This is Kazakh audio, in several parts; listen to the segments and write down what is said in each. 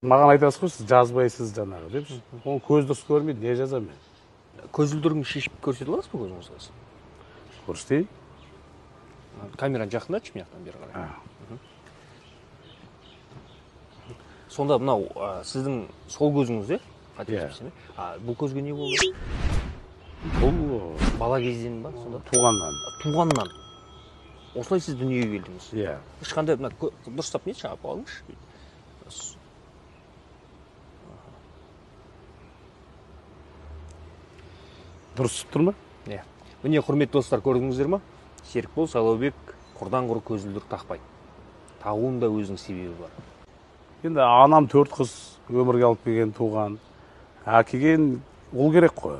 Маған айтасыз ғой, сіз жазбайсыз жаңағы деп. Оның көзі дұрыс көрмейді, не жазамын мен? Көзілдірігін шешіп көрсете аласыз ба көзіңізге? Көрсетейін. Камераны жақындатшы мына жақтан бері қарай. Сонда мынау сіздің сол көзіңіз, е? Қателеспесем, е? Бұл көзге не болды? Бұл бала кезден ба сонда? Туғаннан. Туғаннан. Осылай сіз дүниеге келдіңіз. Иә. Ешқандай мына дұрыстап не шығарып алыңызшы. Дұрыс түсіп тұр ма? Иә. Міне, құрметті достар, көрдіңіздер ма? Серікбол Сайлаубек құрдан құр көзілдірік тақпайды. Тағуының да өзінің себебі бар. Енді анам 4 қыз өмірге алып келген, туған. Әкеген ол керек қой.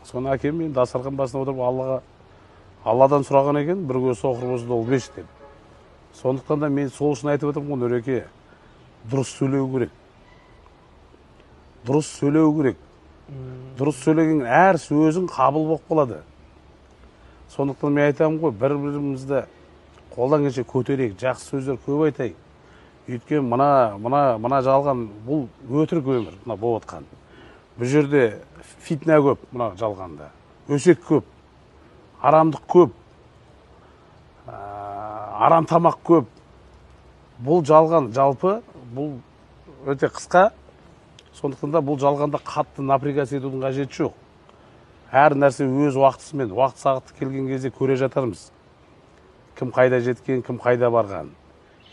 Соны әкем мен дастархан басына отырып Алладан сұраған екен, бір көз соқыр болса да ол беш деп. Сондықтан да мен сол үшін айтып отырмын ғой, Нұреке, дұрыс сөйлеу керек. Дұрыс сөйлеу керек. Дұрыс сөйлеген әр сөзің қабыл болып қалады. Сондықтан мен айтамын ғой, бір-бірімізді қолдан келгенше көтерейік, жақсы сөздер көп айтайық. Өйткені мына жалған, бұл өтірік өмір, мына болып жатқан. Бұл жерде фитна көп, мына жалғанда. Өсек көп, арамдық көп, арам тамақ көп. Бұл жалған жалпы, бұл өте қысқа. Сондықтан да бұл жалғанда қатты напрягаться етудің қажеті жоқ. Әр нәрсе өз уақытысымен, уақыт сағаты келген кезде көре жатармыз. Кім қайда жеткен, кім қайда барған.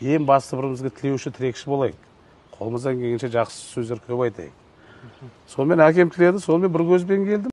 Ең басты бірімізге тілеуші, тілекші болайық. Қолымыздан келгенше жақсы сөздер көп айтайық. Сонымен әкем тіледі, сонымен бір көзбен келдім.